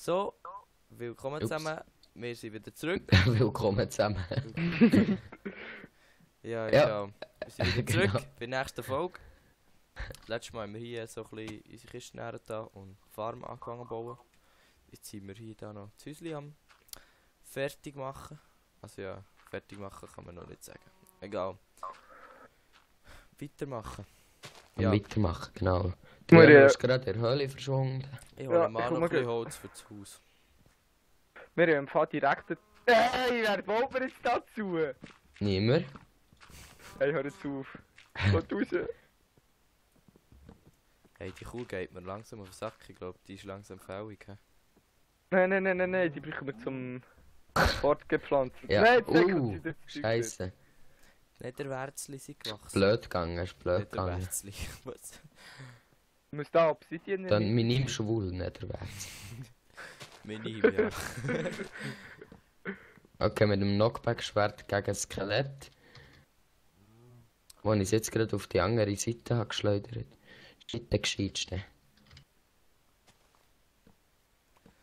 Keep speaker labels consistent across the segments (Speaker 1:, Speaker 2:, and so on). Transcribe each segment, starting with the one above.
Speaker 1: So, willkommen zusammen. Wir sind wieder zurück.
Speaker 2: Willkommen zusammen.
Speaker 1: Ja,
Speaker 2: Ja.
Speaker 1: wir sind wieder zurück
Speaker 2: Genau.
Speaker 1: bei der nächsten Folge. Letztes Mal haben wir hier so ein bisschen unsere Kisten da und die Farm angefangen zu bauen. Jetzt sind wir hier noch das Häuschen am fertig machen. Also ja, fertig machen kann man noch nicht sagen. Egal. Weitermachen.
Speaker 2: Ja. Weitermachen, genau.
Speaker 3: Wir,
Speaker 2: Du bist gerade in der Höhle verschwunden.
Speaker 1: Ich
Speaker 3: Ja,
Speaker 1: hole mal
Speaker 3: ich
Speaker 1: noch
Speaker 3: komme
Speaker 1: ein bisschen
Speaker 3: gleich.
Speaker 1: Holz für das Haus.
Speaker 3: Wir haben im Fall direkt... Hey, wer baut mir jetzt dazu?
Speaker 2: Niemand.
Speaker 3: Hey, hör jetzt auf. Kommt raus.
Speaker 1: Hey, die Kuh geht mir langsam auf den Sack. Ich glaube, die ist langsam fällig. He?
Speaker 3: Nein, die brauchen wir zum Fortgepflanzen.
Speaker 2: Ja.
Speaker 3: Nein, jetzt kommt sie dort.
Speaker 2: Scheisse.
Speaker 1: Niederwärzli sind gewachsen.
Speaker 2: Blöd gegangen, ist blöd gegangen.
Speaker 1: Niederwärzli. Was?
Speaker 3: Du musst da Obsidian
Speaker 2: Dann
Speaker 3: nehmen.
Speaker 2: minim schwul, niederwärts.
Speaker 1: Minim, ja.
Speaker 2: Okay, mit dem Knockback-Schwert gegen ein Skelett. Wo ich es jetzt gerade auf die andere Seite habe geschleudert. Ist nicht der gescheitste.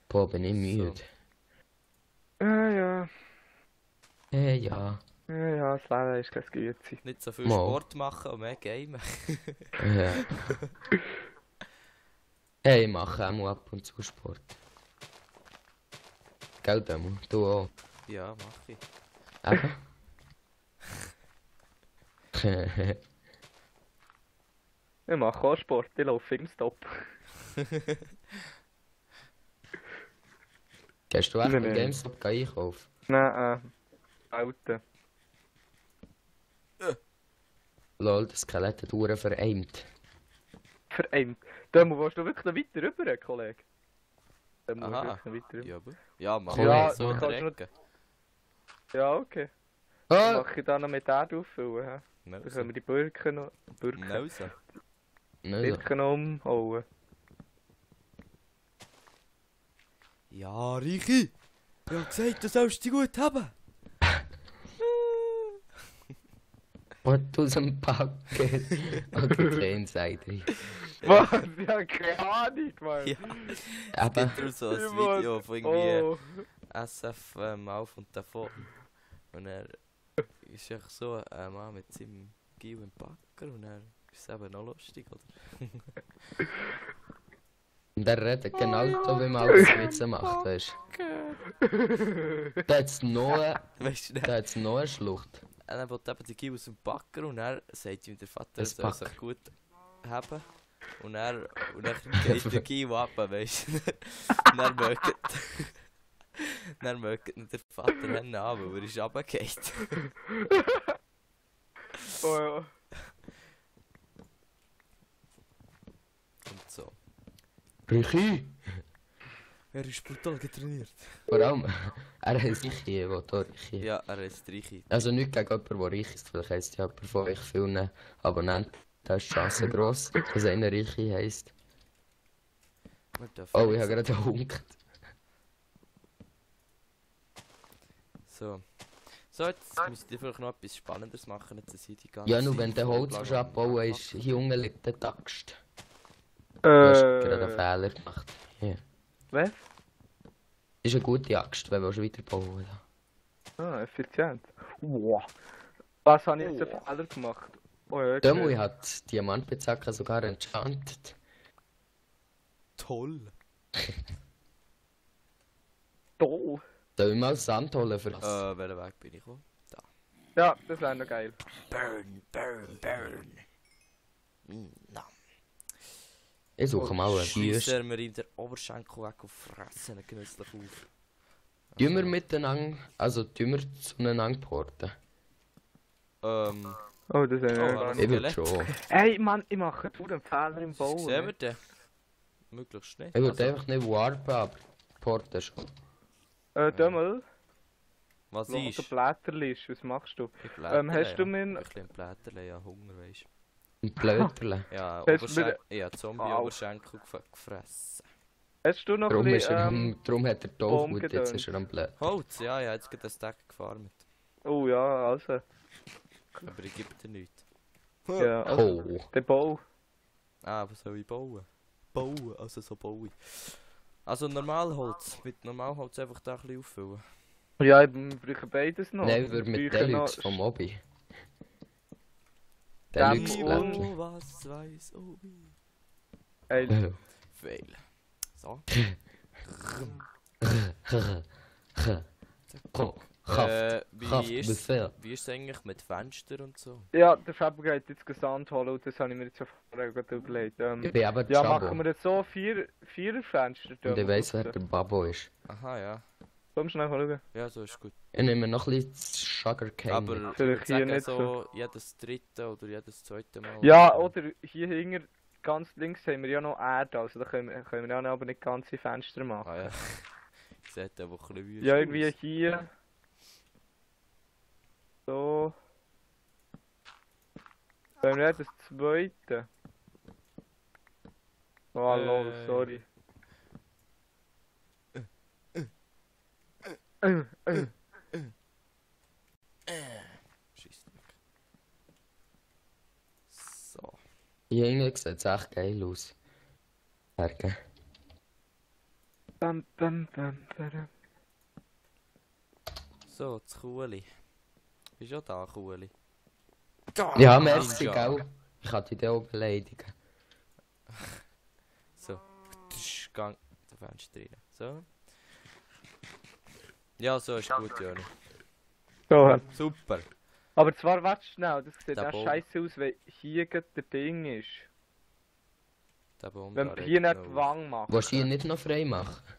Speaker 2: Boah, bin ich müde.
Speaker 3: Ja.
Speaker 2: Hey, ja.
Speaker 3: Ja, das Leben ist kein Güte.
Speaker 1: Nicht so viel
Speaker 2: Mal.
Speaker 1: Sport machen und mehr gamen.
Speaker 2: Ja. Hey, ich mache auch mal ab und zu Sport. Gell, Demo? Du auch.
Speaker 1: Ja, mach ich.
Speaker 2: Eben.
Speaker 3: Ich mache auch Sport, ich laufe im Stop.
Speaker 2: Gehst du echt
Speaker 3: Nein,
Speaker 2: bei
Speaker 3: nein.
Speaker 2: GameStop einkaufen?
Speaker 3: Nein, Alter.
Speaker 2: Lol, das Skelett hat Uhren vereimt.
Speaker 3: Vereint. Demo, willst du wirklich noch weiter rüber, Kollege? Demo, willst du
Speaker 1: Aha.
Speaker 3: wirklich noch weiter rüber?
Speaker 1: Ja, aber. Ja, mach
Speaker 2: Ja,
Speaker 1: ich so
Speaker 3: du
Speaker 1: in der
Speaker 3: kannst noch-
Speaker 1: Ecke.
Speaker 3: Ja, okay. Dann
Speaker 2: Oh!
Speaker 3: mache ich da noch mit Erde auffüllen. He? Dann
Speaker 1: Nelson.
Speaker 3: können wir die Birken noch
Speaker 1: Nelson.
Speaker 3: umhauen.
Speaker 1: Ja, Richi! Ich hab gesagt, du sollst die gut haben!
Speaker 2: Und aus dem Packen. Okay, klein seid ihr.
Speaker 3: Was? Ja, keine Ahnung, Mann.
Speaker 1: Ja, es
Speaker 2: Eben.
Speaker 1: gibt so ein
Speaker 3: Ich
Speaker 1: Video von irgendwie
Speaker 3: Oh.
Speaker 1: SF auf und davon. Und er ist echt so ein Mann mit seinem Gil im Packer und er ist es eben noch lustig, oder?
Speaker 2: Und er redet genau so, wie man alles Witze macht, weißt du. Da hat's noch,
Speaker 1: Weißt du,
Speaker 2: da hat's noch eine Schlucht.
Speaker 1: er will eben den Gil aus dem Packer und er sagt ihm der Vater, er
Speaker 2: Das
Speaker 1: soll sich
Speaker 2: Packer.
Speaker 1: gut haben. Und dann geht der Gil ab, weißt du. Und dann mögt ihn der Vater an, weil er ist runtergefallen.
Speaker 3: Oh, ja.
Speaker 1: Und so.
Speaker 2: Richi!
Speaker 1: Er ist brutal getrainiert.
Speaker 2: Vor allem, er heisst Richi, wo da Richi.
Speaker 1: Ja, er ist Richi.
Speaker 2: Also nicht gegen jemanden, der Richi ist, vielleicht heisst ja jemand von euch vielen Abonnenten. Da ist die Chance gross, dass einer Richi heisst.
Speaker 1: Wir dürfen
Speaker 2: Oh, ich
Speaker 1: jetzt-
Speaker 2: habe gerade gewunken.
Speaker 1: So. So, jetzt müsst ihr vielleicht noch etwas Spannendes machen, jetzt sind die ganze
Speaker 2: Ja, nur
Speaker 1: Zeit
Speaker 2: wenn der
Speaker 1: voll
Speaker 2: Holz
Speaker 1: bla
Speaker 2: schon
Speaker 1: bla
Speaker 2: abbauen
Speaker 1: bla
Speaker 2: ist,
Speaker 1: bla.
Speaker 2: hier unten liegt der Axt. Du hast gerade einen
Speaker 3: Äh.
Speaker 2: Fehler gemacht. Ja.
Speaker 3: Was?
Speaker 2: Ist eine gute Axt, wenn du weiterbauen willst.
Speaker 3: Ah, effizient. Wow. Was habe ich jetzt für Fehler gemacht? Oh ja,
Speaker 2: Demo hat die Diamantspitzhacke sogar enchantet.
Speaker 1: Toll.
Speaker 3: Toll.
Speaker 2: Soll ich mal Sand holen für das?
Speaker 1: Welchen Weg bin ich gekommen?
Speaker 3: Ja, das wäre noch geil.
Speaker 1: Burn, burn, burn. Na.
Speaker 2: Ich suche mal einen
Speaker 1: Schießt
Speaker 2: Wüste.
Speaker 1: er mir in der Oberschenkel weg und fressen ihn genüsslich auf.
Speaker 2: Tun wir miteinander, also tun wir zueinander porten?
Speaker 3: Oh, das ist
Speaker 1: Oh,
Speaker 3: ja
Speaker 1: aber
Speaker 3: gar
Speaker 2: Ich
Speaker 3: nicht.
Speaker 2: würde
Speaker 1: Skelett.
Speaker 2: schon.
Speaker 3: Hey, Mann, ich mache nur einen Fehler im Bauen.
Speaker 1: Sehen wir den? Möglichst nicht.
Speaker 2: Ich würde einfach nicht warpen, aber porten schon.
Speaker 3: Dömmel,
Speaker 1: Was
Speaker 3: wo du
Speaker 1: ist?
Speaker 3: Blätterli ist, was machst du?
Speaker 1: Ich Blätterle,
Speaker 3: hast du
Speaker 1: ja.
Speaker 3: mir-
Speaker 1: Ein bisschen Blätterle, ja, Hunger, weisst
Speaker 2: Ein Blöterle.
Speaker 1: du. Ja,
Speaker 3: Hast du
Speaker 1: Oberschenkel,
Speaker 3: mir-
Speaker 1: ja,
Speaker 3: Au.
Speaker 1: Zombie-Oberschenkel gefressen.
Speaker 3: Hast du noch
Speaker 2: Darum,
Speaker 3: ein
Speaker 2: ist er,
Speaker 3: bisschen,
Speaker 2: darum hat er Tollwut,
Speaker 3: Baum
Speaker 2: jetzt ist er am Blöd.
Speaker 1: Holz, ja, ja, jetzt geht ein Stack gefarmt.
Speaker 3: Oh ja, also.
Speaker 1: Aber ich gebe dir nichts.
Speaker 3: Ja, also.
Speaker 2: Oh.
Speaker 3: Der Bau.
Speaker 1: Ah, was soll ich bauen? Bauen, also so baue ich. Also Normalholz. Mit Normalholz einfach da ein bisschen auffüllen.
Speaker 3: Ja, wir brauchen beides noch.
Speaker 2: Nein, wir mit
Speaker 3: brauchen
Speaker 2: Deluxe
Speaker 3: noch
Speaker 2: vom Obi.
Speaker 3: Dem
Speaker 2: Deluxe
Speaker 3: und-
Speaker 2: Blättchen.
Speaker 1: Was weiß Obi.
Speaker 3: Ey,
Speaker 1: Fail. So.
Speaker 2: Kraft,
Speaker 1: Wie ist
Speaker 2: Befehl.
Speaker 1: es eigentlich mit Fenstern und so?
Speaker 3: ja, der Faber geht jetzt Sand holen und das habe ich mir jetzt schon vorher gerade überlegt.
Speaker 2: Ich bin aber
Speaker 3: Ja,
Speaker 2: Chabo.
Speaker 3: machen wir das so, vier Fenster.
Speaker 2: Und ich weiss, wer der Babo ist.
Speaker 1: Aha, ja.
Speaker 3: Komm schnell schauen.
Speaker 1: Ja, so ist gut.
Speaker 2: Ich nehme noch ein bisschen Sugarcane
Speaker 1: Aber
Speaker 2: mit.
Speaker 1: ich
Speaker 3: Vielleicht
Speaker 1: würde
Speaker 3: hier
Speaker 1: sagen,
Speaker 3: nicht
Speaker 1: so jedes dritte oder jedes zweite Mal.
Speaker 3: Ja, oder hier hinten, ganz links haben wir ja noch Erde, also da können wir ja aber nicht ganze Fenster machen.
Speaker 1: Ah ja. Sieht einfach ein bisschen wüst
Speaker 3: Ja, irgendwie
Speaker 1: aus.
Speaker 3: hier. So. Wenn wir das zweite. Oh, lol, sorry.
Speaker 1: Scheissdreck. So.
Speaker 2: Hier hinten sieht es echt geil aus. Berge.
Speaker 3: Bam, bam, bam, bam.
Speaker 1: So, das Kuhli. Bist du auch da, Kuhli?
Speaker 2: Ja, merci,
Speaker 1: Ninja.
Speaker 2: gell? Ich kann dich dann auch beleidigen.
Speaker 1: So. Tsch, Gang. Da Fenster rein. So. Ja, so ist gut, Joni.
Speaker 3: So.
Speaker 1: Super.
Speaker 3: Aber zwar, warte schnell, das sieht
Speaker 1: Der
Speaker 3: auch
Speaker 1: Baum.
Speaker 3: scheiße aus, wenn hier gerade der Ding ist.
Speaker 1: Der Baum
Speaker 3: Wenn
Speaker 1: da
Speaker 3: wir hier
Speaker 1: regt
Speaker 3: nicht die
Speaker 1: noch
Speaker 3: Wange machen.
Speaker 2: Willst du hier nicht noch frei machen?
Speaker 1: auf.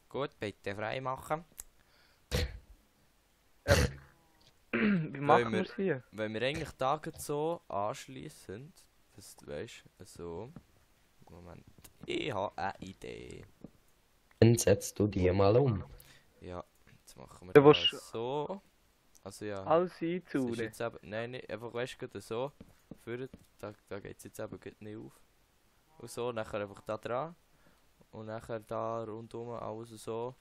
Speaker 1: Gut, bitte frei machen.
Speaker 3: Wie machen
Speaker 1: wir-
Speaker 3: wir es hier?
Speaker 1: Wenn wir eigentlich da gerade so anschließen, das weißt du, so. Moment. Ich habe eine Idee.
Speaker 2: Dann setzt du die mal um.
Speaker 1: Ja, jetzt machen wir
Speaker 3: Du
Speaker 1: das
Speaker 3: willst-
Speaker 1: so. Also ja.
Speaker 3: Alles
Speaker 1: Das ist
Speaker 3: einzunehmen.
Speaker 1: jetzt eben, nein, nicht, einfach weißt du, gerade so. Für, da geht es jetzt eben gerade nicht auf. Und so, nachher einfach da dran. Und nachher da rundum alles so.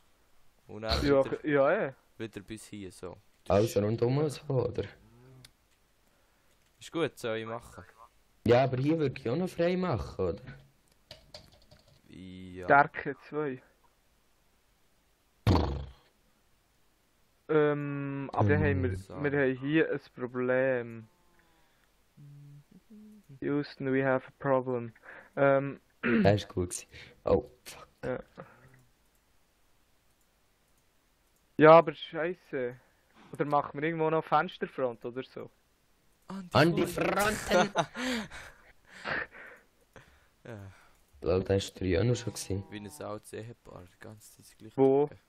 Speaker 1: Und dann
Speaker 3: Ja,
Speaker 1: wieder,
Speaker 3: ja,
Speaker 1: wieder bis hier so.
Speaker 2: Alles rundum so, oder?
Speaker 1: Ist gut, soll ich machen?
Speaker 2: Ja, aber hier würde ich auch noch frei machen, oder?
Speaker 1: Ja.
Speaker 3: Stärke 2. Aber dann haben wir,
Speaker 1: So.
Speaker 3: wir haben hier ein Problem. Houston, we have a problem.
Speaker 2: Das ist gut gewesen. Oh, fuck.
Speaker 3: Ja, aber scheiße. Oder machen wir irgendwo noch Fensterfront oder so?
Speaker 2: An die Fronten!
Speaker 1: Ja,
Speaker 2: Lol, das war ja noch schon gewesen.
Speaker 1: wie ein altes Ehepaar, die ganze Zeit das gleiche.
Speaker 3: Wo?
Speaker 1: sagen.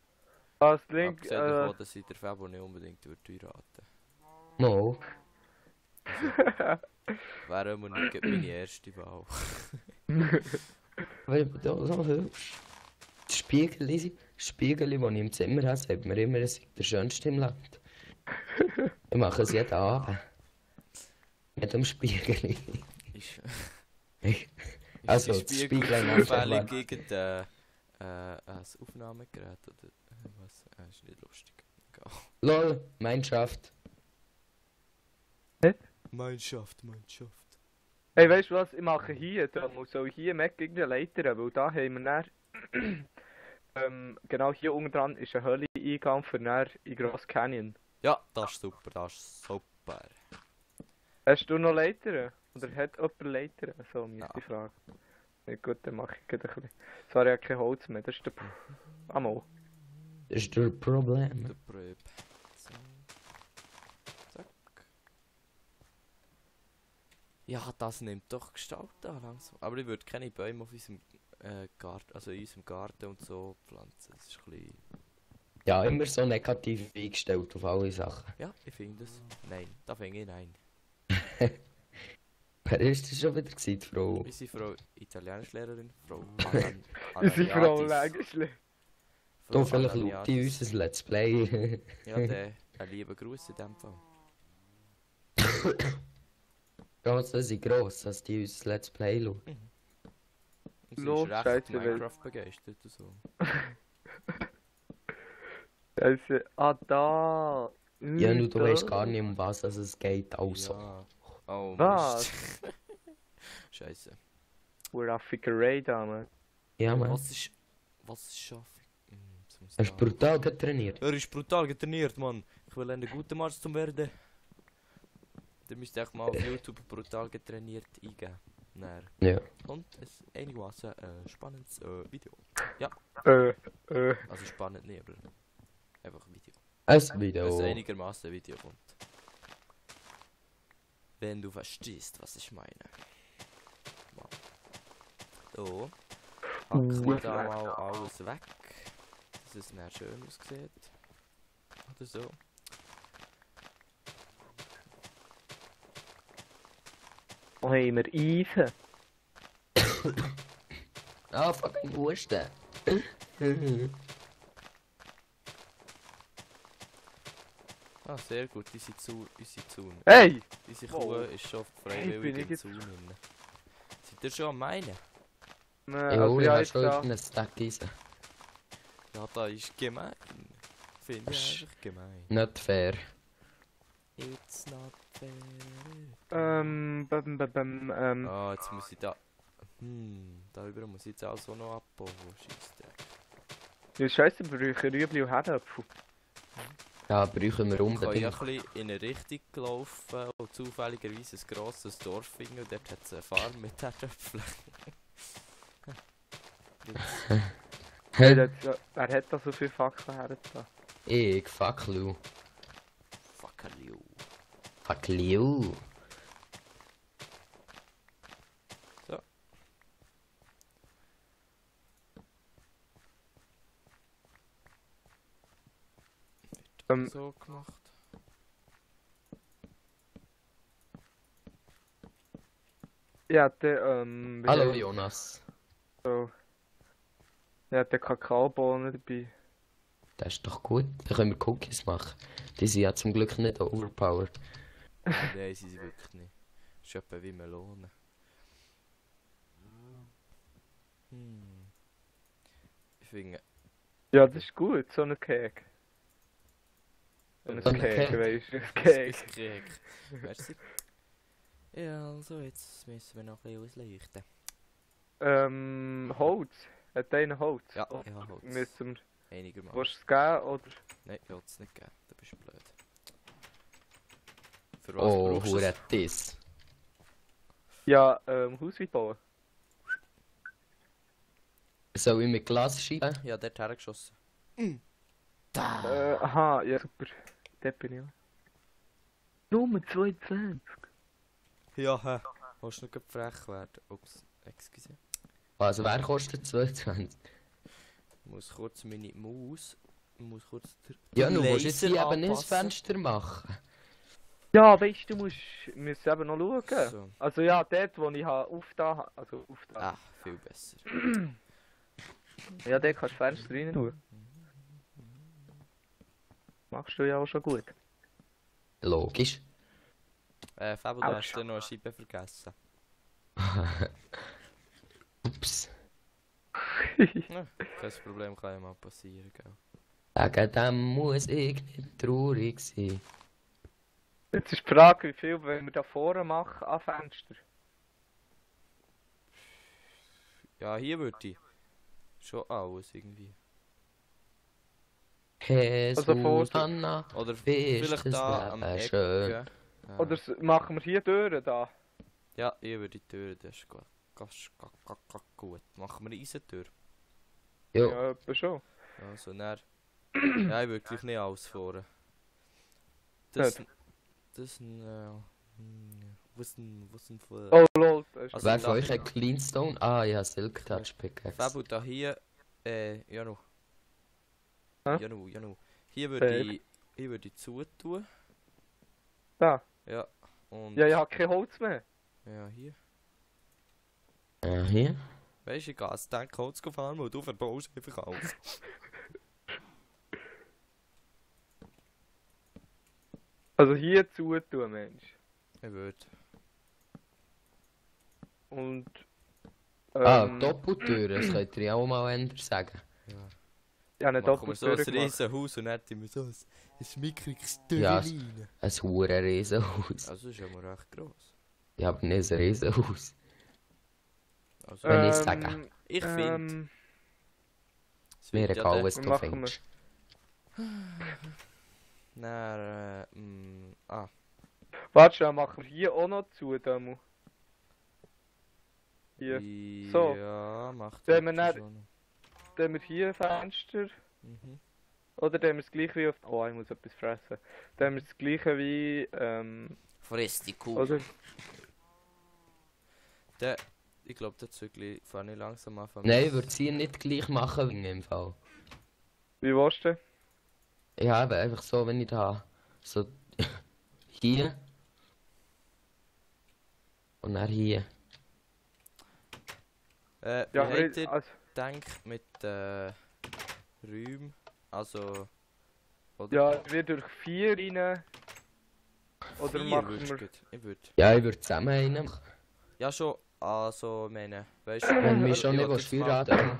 Speaker 3: Das Link,
Speaker 1: Abgesehen davon, dass ich der Fabo nicht unbedingt heiraten
Speaker 2: Mo.
Speaker 1: wäre immer nicht gerade meine erste Wahl.
Speaker 2: Weil du so hübsch. Die Spiegel, die ich im Zimmer habe, sagt mir immer, es sei der schönste im Land. Ich mache es jeden Abend. Mit dem Spiegel.
Speaker 1: Ist,
Speaker 2: Also,
Speaker 1: ist
Speaker 2: das
Speaker 1: Spiegel
Speaker 2: Spiegel nennt
Speaker 1: zufällig
Speaker 2: man-
Speaker 1: gegen ein Aufnahmegerät oder was? Ist nicht lustig. Egal.
Speaker 2: Lol, Gemeinschaft.
Speaker 1: Mannschaft.
Speaker 3: Hey, weißt du was? Ich mache hier, da muss auch hier im Eck irgendeine Leiter haben, weil da haben wir dann, genau hier unten dran ist ein Höhle-Eingang für dann in Gross Canyon.
Speaker 1: Ja, das ist super, das ist super.
Speaker 3: Hast du noch Leiter? Oder hat jemand Leiter? So, müsste
Speaker 1: Ja.
Speaker 3: ich fragen. Ja, gut, dann mache ich gerade ein bisschen. Es war ja kein Holz mehr, das ist der... Amol.
Speaker 2: Das ist das Problem.
Speaker 1: Der Pröb. So. Zack. Ja, das nimmt doch Gestalt an langsam. Aber ich würde keine Bäume auf unserem Garten, also in unserem Garten und so pflanzen. Das ist ein bisschen...
Speaker 2: Ja, immer so negativ eingestellt auf alle Sachen.
Speaker 1: Ja, ich finde es. Nein, da finde ich nein.
Speaker 2: Wer ist das schon wieder gewesen, die Frau?
Speaker 1: Unsere Frau Italienischlehrerin, Frau
Speaker 3: Unsere Frau
Speaker 1: Ananiadis.
Speaker 3: Längschle.
Speaker 2: Du,
Speaker 1: Frau
Speaker 2: vielleicht schaut
Speaker 1: Ananiadis.
Speaker 2: die unser Let's Play.
Speaker 1: Ja, der liebe Gruß in dem Fall.
Speaker 2: Ganz das ist gross, dass die unser Let's Play schauen.
Speaker 1: Und sie
Speaker 3: Los,
Speaker 1: ist recht
Speaker 3: Scheiße, weil-
Speaker 1: Minecraft begeistert und so.
Speaker 3: Also, da.
Speaker 2: Ja, nur du
Speaker 3: da.
Speaker 2: weißt gar nicht, um was es geht, also.
Speaker 1: Ja. Oh,
Speaker 3: Was?
Speaker 1: Mist. Scheiße.
Speaker 3: We're a figure Ray, Dame.
Speaker 2: Ja, Mann.
Speaker 1: Was ist Schaffung? Jetzt muss ich
Speaker 2: Hast du
Speaker 1: da-
Speaker 2: brutal getrainiert?
Speaker 1: Er ist brutal getrainiert, Mann. Ich will einen guten Marsch zum werden. Dann müsst ihr echt mal auf YouTube brutal getrainiert eingeben. Näher.
Speaker 2: Ja.
Speaker 1: Und ein einigermaßen spannendes Video. Also spannend nicht, aber einfach ein Video.
Speaker 2: Ein
Speaker 1: Ein
Speaker 2: Video.
Speaker 1: einigermaßen Video kommt. Wenn du verstehst, was ich meine. Mal. So. Hacken wir da mal alles weg. Dass es dann schön aussieht. Oder so.
Speaker 3: Wo haben wir Eisen?
Speaker 2: Ah, fucking Husten.
Speaker 1: Ah, sehr gut. Unsere Zone.
Speaker 3: Hey!
Speaker 1: Unsere
Speaker 3: Wow.
Speaker 1: Kuh ist schon freiwillig
Speaker 3: Bin ich
Speaker 1: im
Speaker 3: jetzt-
Speaker 1: Zaun drin. Seid ihr schon am meinen?
Speaker 2: Jo, ich
Speaker 3: ja,
Speaker 2: habe
Speaker 3: jetzt
Speaker 2: schon
Speaker 3: da.
Speaker 2: auf einen Stack Eisen.
Speaker 1: Ja, da ist gemein. Finde ich einfach gemein.
Speaker 2: Nicht fair.
Speaker 1: It's not fair.
Speaker 3: Ah,
Speaker 1: Jetzt muss ich da... da über muss ich jetzt auch so noch abbauen. Scheissdreck.
Speaker 3: ja, scheiße, wir brauchen Rüebli und Herdöpfel.
Speaker 2: Ja, brauchen wir
Speaker 1: Ich kann ja
Speaker 2: unbedingt.
Speaker 1: ein bisschen in eine Richtung laufen und zufälligerweise ein grosses Dorf finden und dort hat es eine Farm mit Kartoffeln.
Speaker 3: Hey, wer hat da so viel Fackeln hergetan?
Speaker 2: Ich, fuck you.
Speaker 1: Fuck you.
Speaker 2: Fuck you.
Speaker 1: So. So gemacht.
Speaker 3: Ja, der, wie
Speaker 2: Hallo
Speaker 3: heißt
Speaker 2: Jonas.
Speaker 3: so? Ja, der Kakaobohnen dabei.
Speaker 2: Das ist doch gut. Dann können wir Cookies machen. Die sind ja zum Glück nicht overpowered.
Speaker 1: Nein, sie sind wirklich nicht. Das ist etwa wie Melonen. Ich finde...
Speaker 3: Ja, das ist gut, so ein Cake. So ein
Speaker 2: So ein
Speaker 3: Cake,
Speaker 2: Cake.
Speaker 3: weißt du, ein Cake.
Speaker 1: Cake. Merci. Ja, also jetzt müssen wir noch ein bisschen ausleuchten.
Speaker 3: Holz. Hat einer Holz?
Speaker 1: Ja,
Speaker 3: Oh,
Speaker 1: ja, Holz.
Speaker 3: müssen wir...
Speaker 1: Einigermaßen.
Speaker 3: Willst du es geben, oder?
Speaker 1: Nein, ich will es nicht geben. Du bist blöd. Für was
Speaker 2: Oh,
Speaker 1: brauchst du
Speaker 2: hure
Speaker 1: es?
Speaker 2: das.
Speaker 3: Ja, Haus bauen.
Speaker 2: Soll ich mit Glas schreiben?
Speaker 1: Ja, dort hergeschossen.
Speaker 3: Aha, ja super. Dort bin ich auch. Nummer 22.
Speaker 1: Ja, hä? Willst du noch grad frech werden? Ups, excuse.
Speaker 2: Also wer kostet 22?
Speaker 1: Ich muss kurz meine Maus... Ich muss kurz
Speaker 2: Ja, du musst jetzt
Speaker 1: Laser
Speaker 2: hier eben ins
Speaker 1: anpassen.
Speaker 2: Fenster machen.
Speaker 3: Ja, weißt du, musst eben noch schauen.
Speaker 1: So.
Speaker 3: Also ja, dort wo ich aufgetan habe. Also aufgetan.
Speaker 1: Ah, viel besser.
Speaker 3: Ja, dort kannst du Fenster rein tun. Machst du ja auch schon gut.
Speaker 2: Logisch.
Speaker 1: Fabio, du
Speaker 3: Autsch.
Speaker 1: hast dann noch eine Scheibe vergessen.
Speaker 2: Ups.
Speaker 1: Ja, kein Problem, kann ja mal passieren, gell?
Speaker 2: Wegen dem muss ich nicht traurig sein.
Speaker 3: Jetzt ist die Frage, wie viel wollen wir da vorne machen an Fenster?
Speaker 1: Ja, hier würde ich schon alles irgendwie.
Speaker 2: Jesus,
Speaker 3: Also vor-
Speaker 2: Anna,
Speaker 1: Oder
Speaker 2: bist
Speaker 1: vielleicht
Speaker 2: das
Speaker 1: da am
Speaker 2: Leben
Speaker 1: Ecke.
Speaker 2: schön.
Speaker 1: Ja.
Speaker 3: Oder machen wir hier Türen da?
Speaker 1: Ja, hier würde die Tür, das ist gut. Gut. Machen wir eine Eisentür.
Speaker 2: Jo,
Speaker 3: Ja, etwa schon.
Speaker 1: Also, dann... ja, ich würde gleich nicht alles fahren. Das... Das... was denn für...
Speaker 3: Oh lol, das ist
Speaker 1: Also
Speaker 2: wer
Speaker 1: da-
Speaker 2: von euch hat Cleanstone? Ah ja, Silk Touch Pickaxe.
Speaker 1: Fabio, da hier... Janu.
Speaker 3: Hä?
Speaker 1: Janu. Hier würde ich zutun.
Speaker 3: da.
Speaker 1: Ja. Und...
Speaker 3: Ja, ich habe kein Holz mehr.
Speaker 1: Ja, hier.
Speaker 2: Hier?
Speaker 1: Weißt du, ich gehe als Tank Holz fahren und du verbaust einfach alles.
Speaker 3: Also hier zutun, Mensch.
Speaker 1: Ich würde.
Speaker 3: Und...
Speaker 2: Doppeltür, das könnt ihr ja auch mal anders sagen.
Speaker 3: Ja, eine
Speaker 1: Machen wir so ein
Speaker 3: Doppeltür gemacht.
Speaker 1: riesen Haus und dann tun wir so ein mickriges Tür
Speaker 2: Ja,
Speaker 1: rein.
Speaker 2: Ein hure Riesenhaus.
Speaker 1: Also ist ja mal recht gross.
Speaker 2: Ich habe nicht ein Riesenhaus.
Speaker 1: Also,
Speaker 2: Wenn ich sage.
Speaker 1: Ich finde...
Speaker 2: Mir egal, was
Speaker 3: Wie
Speaker 2: du
Speaker 3: machen
Speaker 2: findest.
Speaker 3: Warte schon, machen wir hier auch noch zu, Demo. Hier. So.
Speaker 1: Ja, macht
Speaker 3: Wenn wir
Speaker 1: das
Speaker 3: dann-
Speaker 1: schon.
Speaker 3: Dann haben wir hier ein Fenster.
Speaker 1: Mhm.
Speaker 3: Oder dann haben wir das gleiche wie auf... Oh, ich muss etwas fressen. Dann haben wir das gleiche wie...
Speaker 1: Friss die Kuh.
Speaker 3: Oder...
Speaker 1: Ich glaube, der Zügel fahre ich langsam an.
Speaker 2: Nein, ich würde sie nicht gleich machen wie im Fall.
Speaker 3: Wie willst du?
Speaker 2: Ja, aber einfach so, wenn ich da so hier und dann hier.
Speaker 1: Wie
Speaker 3: Ja,
Speaker 1: habt ihr
Speaker 3: also,
Speaker 1: gedacht mit Räumen? Also... Oder
Speaker 3: ja, wir durch 4 rein. Oder
Speaker 1: 4
Speaker 3: machen
Speaker 1: würdest
Speaker 3: wir...
Speaker 1: du gut. Ich würde...
Speaker 2: Ja, ich würde zusammen einen machen.
Speaker 1: Ja schon, also meine... Weißt
Speaker 2: Wenn du mich
Speaker 1: ich
Speaker 2: schon
Speaker 1: will
Speaker 2: nicht
Speaker 1: jetzt mal-
Speaker 2: verraten,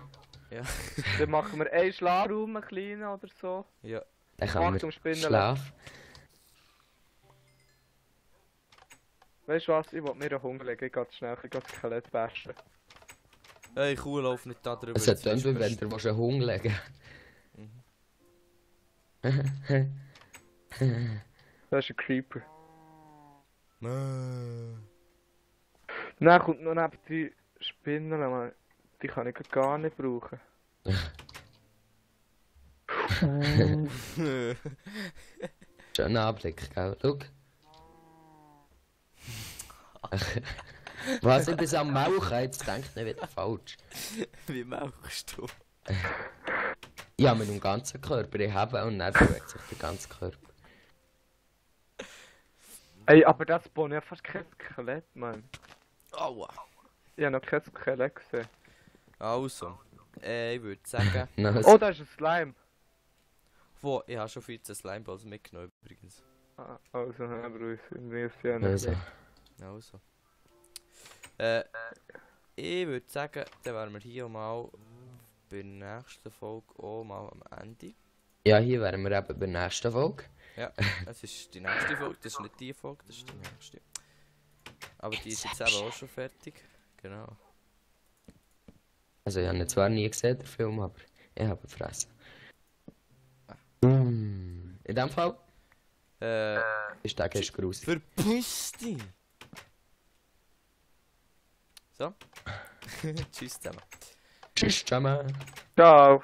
Speaker 3: Dann machen wir einen Schlafraum, einen kleinen oder so.
Speaker 1: Ja,
Speaker 2: dann
Speaker 3: Mach
Speaker 2: kann
Speaker 3: zum
Speaker 2: wir
Speaker 3: Spinnen.
Speaker 2: schlafen.
Speaker 3: Weißt du was? Ich will mir einen Hunger legen. Ich gehe schnell, ich gehe das Skelett waschen.
Speaker 1: hey, Kuh, lauf nicht da drüber.
Speaker 2: Es hat
Speaker 1: jetzt
Speaker 2: dann,
Speaker 1: wirst
Speaker 2: wie
Speaker 1: du
Speaker 2: wenn du einen Hunger legen
Speaker 3: Das ist ein Creeper.
Speaker 1: Mäh.
Speaker 3: Dann kommt noch neben die Spinnen, Mann. Die kann ich gar nicht brauchen.
Speaker 2: Schöner Anblick, gell? Schau. Was, ich bin am Mauchen, jetzt denkt nicht wieder falsch.
Speaker 1: Wie machst du?
Speaker 2: Ja, mit dem ganzen Körper, ich habe und dann bewegt sich der ganze Körper.
Speaker 3: Ey, aber das Spawn ja fast kein Skelett, Mann.
Speaker 1: Aua.
Speaker 3: Ich habe noch kein Skelett gesehen.
Speaker 1: Also, ich würde sagen...
Speaker 2: Nice.
Speaker 3: Oh, da ist ein Slime.
Speaker 1: Wo? Ich habe schon 14 Slimeballs mitgenommen übrigens.
Speaker 3: Ah, also, aber wir ist ja
Speaker 2: Also,
Speaker 3: nicht.
Speaker 1: Also. Ich würde sagen, dann wären wir hier mal bei der nächsten Folge auch mal am Ende.
Speaker 2: ja, hier wären wir eben bei der nächsten Folge.
Speaker 1: Ja, das ist die nächste Folge, das ist nicht die Folge, das ist die nächste. Aber die ist jetzt eben auch schon fertig. Genau.
Speaker 2: Also, ich habe ihn zwar nie gesehen, den Film, aber ich habe ihn gefressen. In dem Fall ist der Gast gruselig.
Speaker 1: Verpiss dich! So. Tschüss zusammen.
Speaker 2: Tschüss zusammen.
Speaker 3: Ciao.